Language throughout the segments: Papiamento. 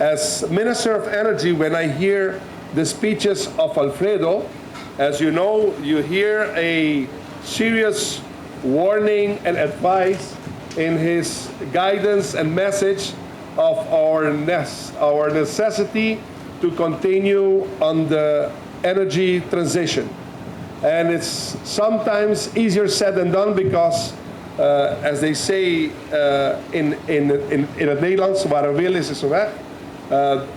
As Minister of Energy, when I hear the speeches of Alfredo, as you know, you hear a serious warning and advice in his guidance and message of our necessity to continue on the energy transition. And it's sometimes easier said than done because, as they say in het Nederlands, waar een wil is, is een weg.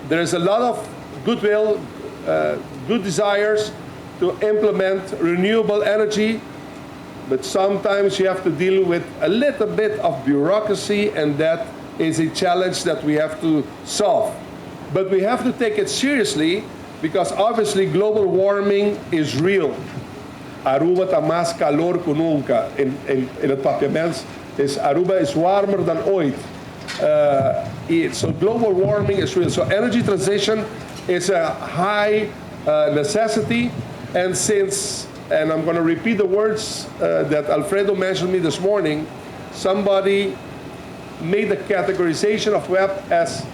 There is a lot of goodwill, good desires to implement renewable energy, but sometimes you have to deal with a little bit of bureaucracy, and that is a challenge that we have to solve. But we have to take it seriously because obviously global warming is real. Aruba ta mas calor cu nunca. In het Papiaments is Aruba is warmer dan ooit. So global warming is real. So energy transition is a high necessity. And since, and I'm going to repeat the words that Alfredo mentioned me this morning, somebody made the categorization of WEB as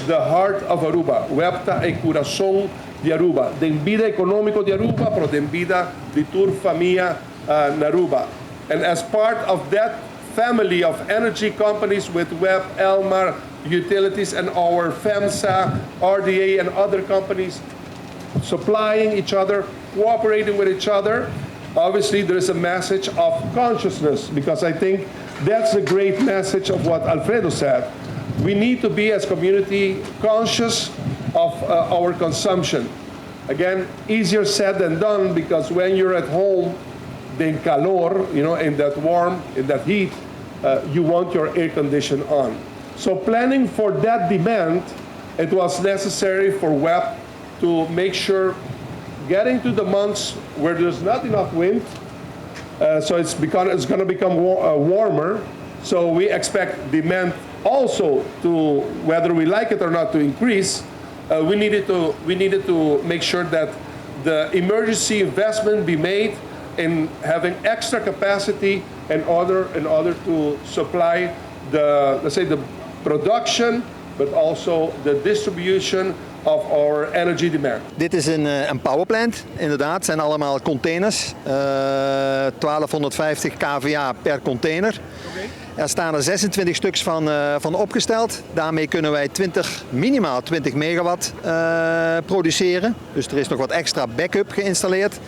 the heart of Aruba. WEB ta e curason di Aruba. Den bida economico di Aruba, pero den bida di tur famia na Aruba. And as part of that family of energy companies with WEB, Elmar, Utilities, and our FEMSA, RDA, and other companies supplying each other, cooperating with each other, obviously there is a message of consciousness, because I think that's the great message of what Alfredo said. We need to be, as community, conscious of our consumption. Again, easier said than done, because when you're at home, den calor, in that warm, in that heat, you want your air condition on. So planning for that demand, it was necessary for WEB to make sure getting to the months where there's not enough wind, so it's going to become warmer. So we expect demand also to, whether we like it or not, to increase. We needed to make sure that the emergency investment be made in having extra capacity in order to supply the, let's say, the production, but also the distribution of our energy demand. Dit is een powerplant, inderdaad. Het zijn allemaal containers. 1250 kVA per container. Er staan er 26 stuks van opgesteld. Daarmee kunnen wij 20, minimaal 20 megawatt produceren. Dus er is nog wat extra backup geïnstalleerd.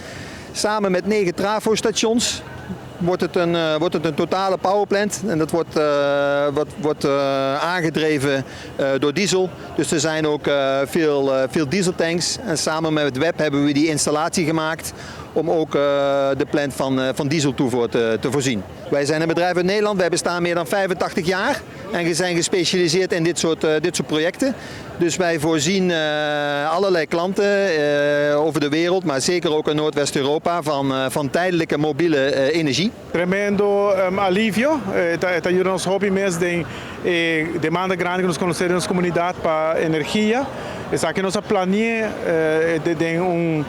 Samen met 9 trafostations wordt het een totale powerplant. En dat wordt aangedreven door diesel. Dus er zijn ook veel dieseltanks. En samen met WEB hebben we die installatie gemaakt om ook de plant van dieseltoevoer te voorzien. Wij zijn een bedrijf uit Nederland. Wij bestaan meer dan 85 jaar. En we zijn gespecialiseerd in dit soort projecten. Dus wij voorzien allerlei klanten over de wereld, maar zeker ook in Noordwest-Europa, van tijdelijke mobiele energie. Tremendo alivio, ta yuda nos hopi mes den demanda grandi cu nos conoce den nos comunidad pa energia. Esaki nos a planea den un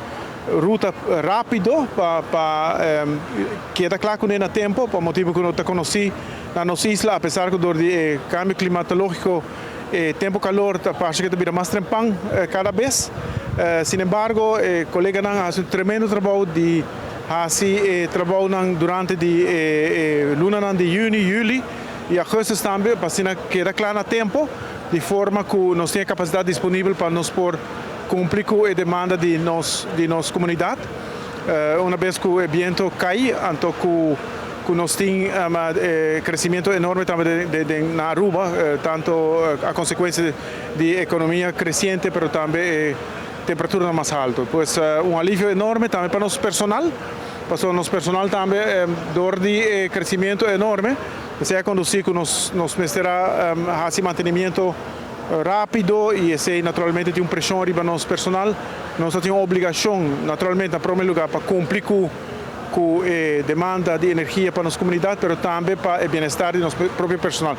ruta rapido pa keda cla cu na tempo, pa motibo cu nos ta conoce na nos isla, apesar cu door di cambio climatologico, tempo calor ta parce cu ta bira mas trempan cada bes. Sin embargo, coleganan a haci un tremendo trabou di haci trabou durante di luna di juni, juli y augustus tambe, pa asina keda cla na tempo, di forma cu nos tin capacidad disponibel pa nos por cumpli cu e demanda di nos comunidad. Un biaha cu e biento cay, anto cu nos tin un crecemento enorme tambe na Aruba, tanto a consecuencia di economia creciente, pero tambe temperatura mas halto. Pues un alivio enorme tambe pa nos personal, pa nos personal tambe, door di crecemento enorme, esey a conduci cu nos mester a haci mantenimento rapido y esey naturalmente tin un presion riba nos personal. Nos tin un obligacion, naturalmente, na prome lugar, pa cumpli cu demanda di energia pa nos comunidad, mas tambe pa e bienestar di nos propio personal.